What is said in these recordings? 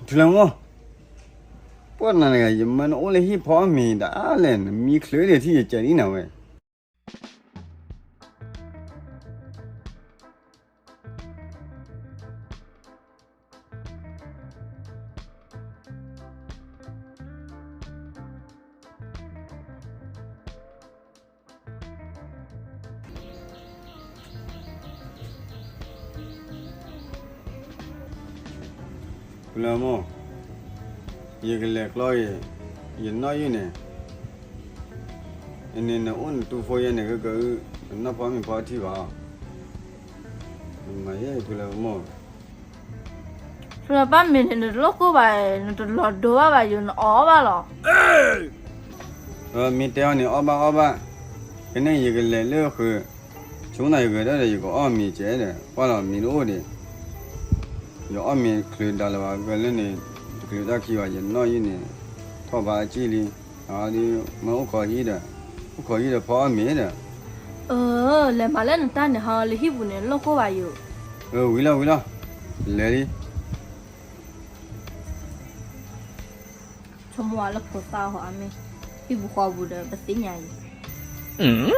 ထူလၢမီၢ်, ပှၤနၤတဂၤ ယမၢနအိၣ်လၢဟံၣ်ဖီအီၣ်မ့ၤဒၣ်လဲာ် နမံချုးဒံးထံၣ်ယကဲးဒ်နၤဝဲ ဖုလၢမိၢ်, ယကလဲၤကျီက့ၤ ယနီၣ်ယုၢ်န့ၣ်, အန့ၣ်နအိၣ်နတူၢ်ဖိယဲန့ၣ် ကကနၢ်ဖီမ့ၤဖီထံဘၣ်, မၤယဲဖုလၢမိၢ် ဖုလၢပၢ်မ့ၢ်န့ၣ် နတလိၣ်ကိၢ်ဘၣ်, နတလီၤဒိဘၣ်ဘၣ်ယိာ် နအီၣ်ဘၣ်လီၤ. မ့ၢ်တဲအီၤန့ၣ် အီၣ်ဘၣ်အီၣ်ဘၣ်, ကန့ၣ်ယကလဲၤလၢဃုာ်, ဆိကမိၣ်ယဂဲၤဒီး ယကအီၣ်မ့ၤကဲဒီး ကွၢ်လီၤမ့ၤတအိၣ်ဒံး, ယအီၣ်မ့ၤချုးဒါလၢၤဘၣ် ကလၢန့ၣ်, တချုးတၢ်ခံဘၣ် ယနီၣ်ယုၢ်န့ၣ်, ထီၣ်ဘးအကံၢ်လံ, အဒုးမ့ၢ်အိၣ်ခိးဟံၣ်ဒီး, အိၣ်ခိးဟံၣ်ဒီးဖီအီၣ်မ့ၤဒီး, အၢ, လဲၤမၤလၢနတၢ်န့ၣ်ဟီ လၢဟံၣ်ပူၤန့ၣ် လိၣ်ကိၢ်ဘၣ်ယိာ်, အၢ ဝံၤလီၤဝံၤလီၤ, လဲၤလံ ဆိကမိၣ်ဝဲလၢဖိသၣ်ဟီအမ့ၢ်, ဟံၣ်ပူၤဃီပူၤဒီး ပသ့ၣ်ညါအံၤ.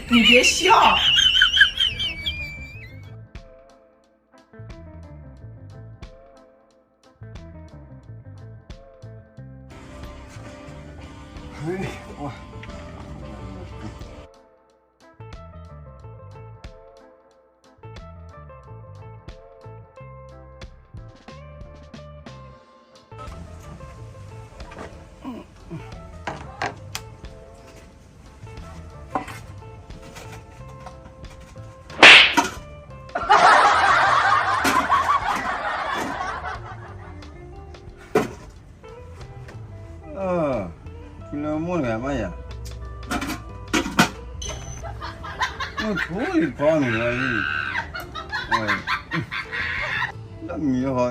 你别笑。ဖုလၢမိၢ်တဂၤမးယၤ, အိၣ်ဆိလံတပီၢ်န့ၣ်လီၤ, လၢမံၤဟီ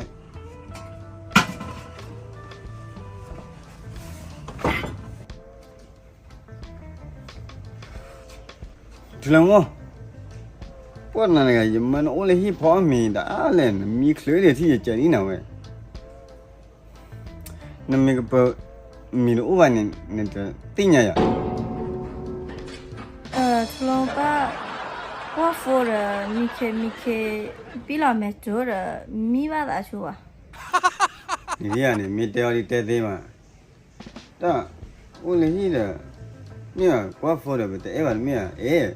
ထူလၢမိၢ်, ပှၤနၤတဂၤ ယမၢနအိၣ်လၢဟံၣ်ဖီအီၣ်မ့ၤဒၣ်လဲာ် နမံချုးဒံးထံၣ်ယကဲးဒ်နၤဝဲ, နမ့ၢ်ကပၢၤမ့ၤတအိၣ်ဘၣ်န့ၣ် နတသ့ၣ်ညါယၤ. ထူလၢမိၢ်ပၢ်, ကွၢ်ဖိဒီး မံခ့မံခ့, ပံလီၤမဲာ်တိၤဒီး မံဘၣ်သးဆူဘၣ်. နဒ်ယၤန့ၣ် မ့ၢ်တဲအီၤဒ်တဲသ့မး, တၢ်အိၣ်လၢဟံၣ်ဒီး မ့ၢ်ကွၢ်ဖိဒီး ပတအဲၣ်ဘၣ်တမ့ၢ်ဧါ, အဲၣ်,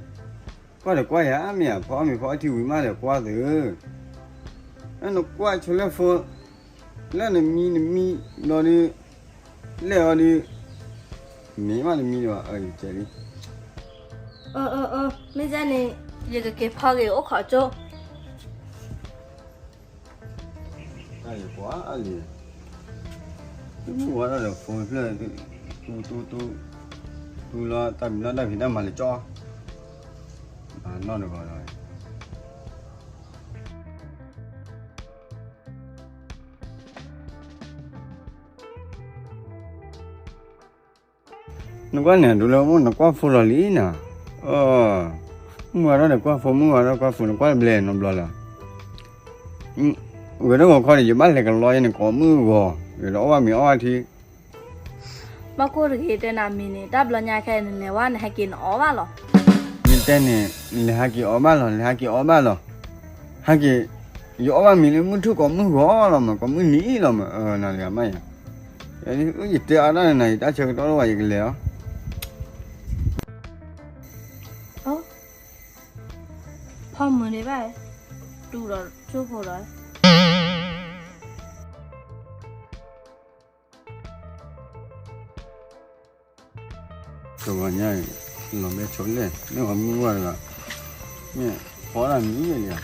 ကွၢ်ဒီးကွၢ်ယၤမ့ၢ်ဧါ, ဖီအီၣ်မ့ၤဖီအီထံဝံၤမးဒီးကွၢ်သု, နကွၢ်ဆိလၢဖိ, လၢနမံနမံဘျီဒုး, လဲၣ်အီၤဒုး, မ့ၢ်ဘၣ်တမံလၢၤဘၣ်, အၢ ယကဲလံ. မ့ၢ်ဒ်န့ၣ် ယကက့ၤဖီက့ၤအိၣ်ခိးကၠိ တၢ်ယကွၢ်အါလံ, မုၢ်ဝါထီၣ်ဒီးဖိဖျၢၣ်, တူတူတူ, တူလီၤတၢ်ဘံၣ်နီၣ်တၢ်ဖံးတၢ်မၤလၢကၠီ, မၤနီၣ်တဂီၤဒီး နကွၢ်န့ၣ် ဒိလၢမုၢ် နကွၢ်ဖိလီၤလံနီၤ, မုၢ်ဝါထီၣ်ဒီးကွၢ်ဖိ မုၢ်ဝါထီၣ်ကွၢ်ဖိ နကွၢ်ဘျဲၣ်နီတဘျီလၢၤ, ဂဲၤထီၣ်ဂီၤခီန့ၣ် ယဘၣ်လဲၤကလီယဲန့ၣ် ကိးမုၢ်ဂီၤ ဂဲၤဒီးအီၣ်ဘၣ်မ့ၤအီၣ်ဘၣ်ထံ ဘၣ်ကိၢ်တဂ့ၤ တဲနၤမံၤန့ၣ် တၢ်ဘျီညါခဲအံၤ နလဲၤဝဲ နဟဲက့ၤနအီၣ်ဘၣ်လီၤ. မ့ၢ် တဲန့ၣ်, လဲၤဟးက့ၤအီၣ်ဘၣ်လီၤ, လဲၤဟးက့ၤအီၣ်ဘၣ်လီၤ. ဟဲက့ၤ, ယအီၣ်ဘၣ်မ့ၤလၢမုၢ်ထူၣ်ကိးမုၢ်ဂီၤလီၤမး, ကိးမုၢ်နံၤလီၤမး, နၤလၢအမါယၤ, ယတဲအါဒၣ်နၤ, ယတၢ်ဆၢကတီၢ်တအိၣ်ဘၣ်, ယကလဲၤလီၤ. ဖီမုၢ်ဒံးဘၣ်, တူၢ်ဒီးကၠိဖိဒီး တဂီၤညါအံၤ, လီၤဘဲဆိးလဲၣ်, မ့ၢ်ပှၤမုၢ်ဝါတဂၤ, မ့ၢ်ဖီဒၣ်မံၤလံဧါ,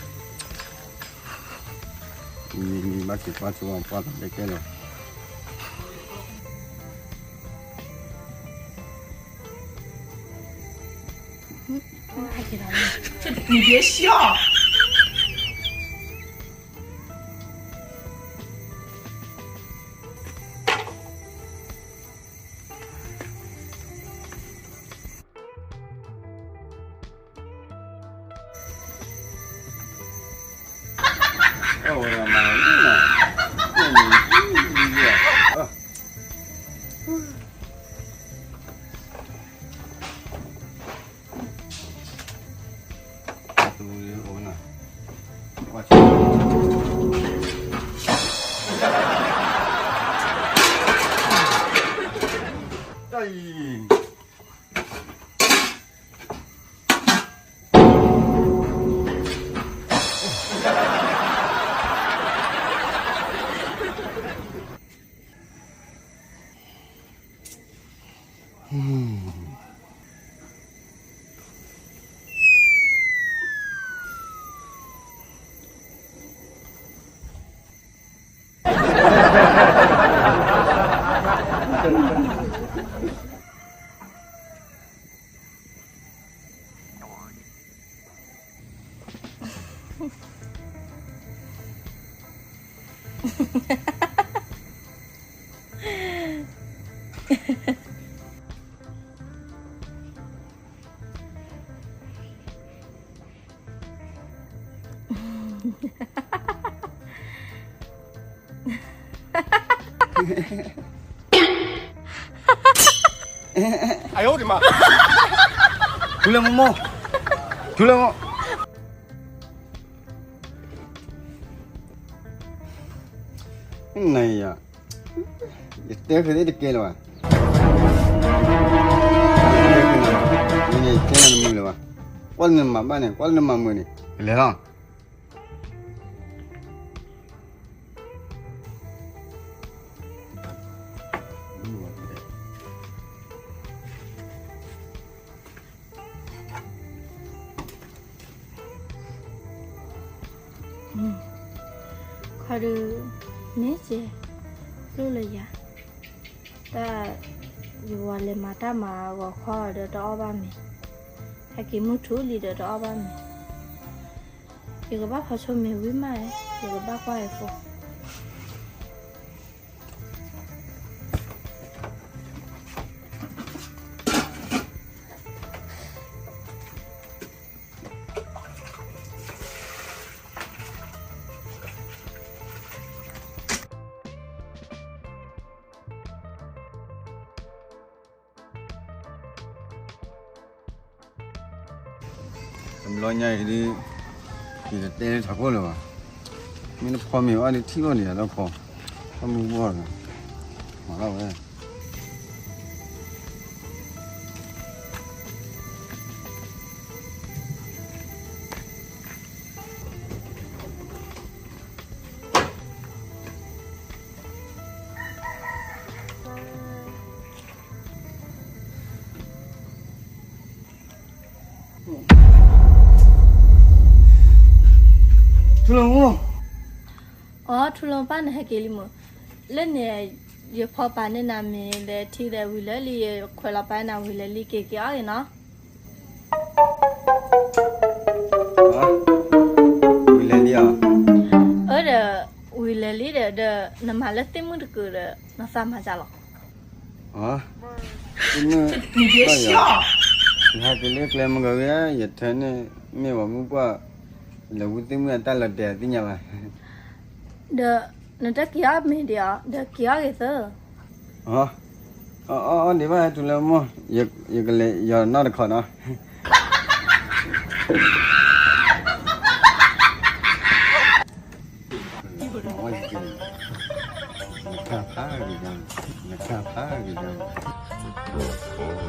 မံၤမံၤဘၣ်က့ၤကွၢ်ဆိပှၤတၢ်ဘဲကဲလၢၤ. ထူလၢမိၢ်မိၢ်, ထူလၢမိၢ်, နၤယၤ, ယတဲဃုာ်သ့ၣ်တကဲလၢၤဘၣ်, ယတဲနၤတမုာ်လၢၤဘၣ်, ကွၢ်လၢနမၤဘၣ်န့ၣ်, ကွၢ်လၢနမၤမုာ်န့ၣ်, ကလဲၤလီၤ. ခီဒုး, မ့ၢ်ကဲ, လိၣ်လၢယၤ, တၢ်, ယဝၤလဲၤမၤတၢ်မၤဂီၤခီဒီးတအီၣ်ဘၣ်မ့ၤ, ဟဲက့ၤမုၢ်ထူၣ်လံဒီးတအီၣ်ဘၣ်မ့ၤ, ယကဘၣ်ဖီဆိမ့ၤဝံၤမး, ယကဘၣ်ကွၢ်အံၤဖိ တဘျီညါအံၤဒ်, ယတတဲထီၣ်ခိၣ်လၢၤဘၣ်, မ့ၢ်တဖီမ့ၤအီၤဒ်ထံၣ်ဘၣ်န့ၣ် အတၢ်ခီ, တၢ်မူဘီၣ်, မၤလီၤဝဲ ထူလၢမိၢ်, အိ ထူလၢမိၢ်ပၢ်န့ၣ်ဟဲက့ၤလံမး, လၢန့ၣ်, ယဖီပာ်န့ၢ်နၤမ့ၤဒီးထံဒီးဝံၤလၢာ်လံ, ယခွဲးလီၤပာ်န့ၢ်နၤဝံၤလၢာ်လံ, က့ၤက့ၤအီၣ်ဂ့ၤနီၤ. ဝံၤလၢာ်လံဧါ. အၢ ဒီး, ဝံၤလၢာ်လံဒီး, ဒီးနမၤလၢသ့ၣ်မုၣ်တကုာ်ဒီး နသးမၤစၢ်လီၤ. သ့ၣ်မုၣ်, ယဟဲက့ၤလၢကျဲမုၢ်ဂီၤဂ့ၤ, ယထၢန့ၢ်မ့ၢ်ပှၤမုၢ်ပှၢ်, လၢဝံသ့ၣ်မုၣ်အတၢ်လီၤတဲာ်အသ့ၣ်ညါဘၣ်. ဒီးနတက့ၤအီၣ်မ့ၤဒံးဧါ, ဒီးက့ၤအီၣ်ဂ့ၤသၢ. အီၣ်ဒံးဘၣ်ထူလၢမိၢ်, ယကလဲၤယီၤနီၢ်တခီနီၤ. နကဖးဂ့ၤဒၣ်, နကဖးဂ့ၤဒၣ်.